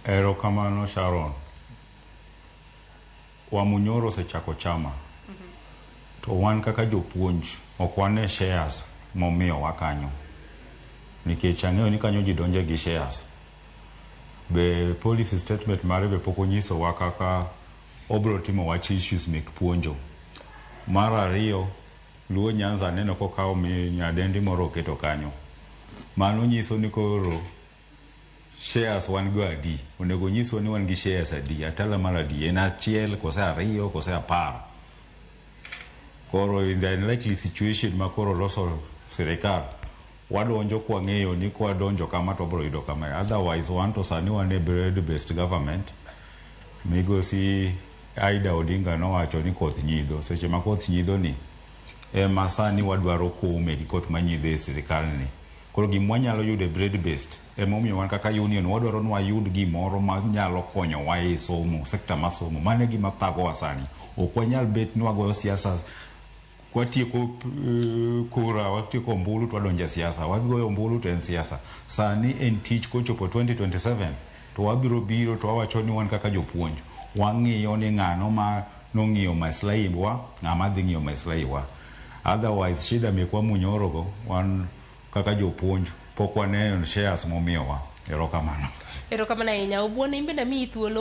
Erokamano, Sharon. Wamunyoro osechako chama. To wan kaka jopuonj ok wane shares momiyowa kanyo. Nikech ang'eyo ni kanyo ji donje gi shares. Be policy statement mare be pok onyisowa kaka obro timo wach issues mek puonjo. Mar ariyo, Luo Nyanza aneno kokawo nyadendi moro oketo kanyo. Mano nyiso ni koro shares wan go adi? Onego nyiswa ni wan gi shares adi? Atala mar adi? En achiel, kose ariyo, kose 10? Koro in the unlikely situation ma koro loso sirikal, wadonjo kwang'eyo ni kwadonjo kama to wabro yudo kama. Otherwise wan to sani wan e broad based government. Migosi Aida Odinga nowacho ni koth nyidho. Seche ma koth nyidho ni, ema sani wadwaro kome gi koth manyidho e sirikal ni. Koro gima wanyalo yudo e broad based, emomiyo wan kaka union wadwaro ni wayud gimoro manyalo konyowa e somo, sector mar somo. Mano e gima thagowa sani. Ok wanyal bet ni wagoyo siasa kwatieko kura, watieko ombulu to wadonjo e siasa. Wagoyo ombulu to en siasa. Sani en tich kochopo 2027 to wabiro biro to wawacho ni wan kaka jopuonj wang'iyo ni ng'ano ma nong'iyo maslahi wa, ng'ama dhi ng'iyo maslahi wa. Otherwise shida mekwa Munyoro go wan kaka jopuonj pok waneno shares momiyowa. Erokamano. Erokamano ahinya. Obuon, in bende amiyi thuolo.